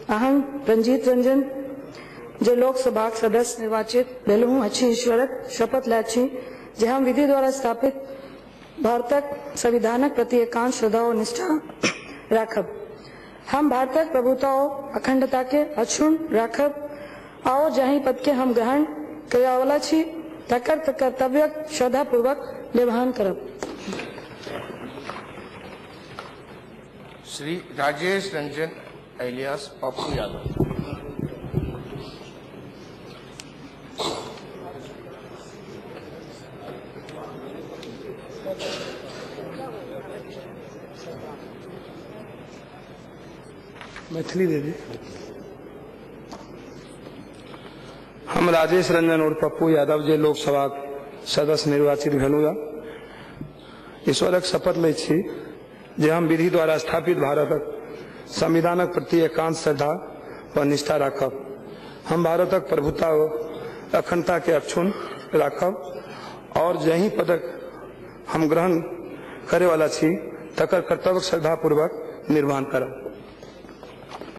अहं रंजीत रंजन जे लोकसभाक सदस्य निर्वाचित भेलहुँ अछि, ईश्वरक शपथ लैत छी जे हम विधि द्वारा स्थापित भारतक संविधानक प्रति एकांत श्रद्धा और निष्ठा राखब। हम भारतक प्रभुता और अखंडता के अक्षुण्ण राखब आओर जाहि पद के हम ग्रहण करयवला छी तकर कर्तव्यक श्रद्धापूर्वक निर्वहन करब। श्री राजेश रंजन एलियास पप्पू यादव। मैथिली दे दी। हम राजेश रंजन और पप्पू यादव जे लोकसभा सदस्य निर्वाचित भेलहुँ, ईश्वरक शपथ लै छी जे हम विधि द्वारा स्थापित भारतक संविधानक प्रति एकांत श्रद्धा व निष्ठा राखब। हम भारतक प्रभुता व अखंडता के अक्षुण्ण राखब और जाहि पदक हम ग्रहण करे वाला छी तकर कर्तव्य श्रद्धापूर्वक निर्वहन करब।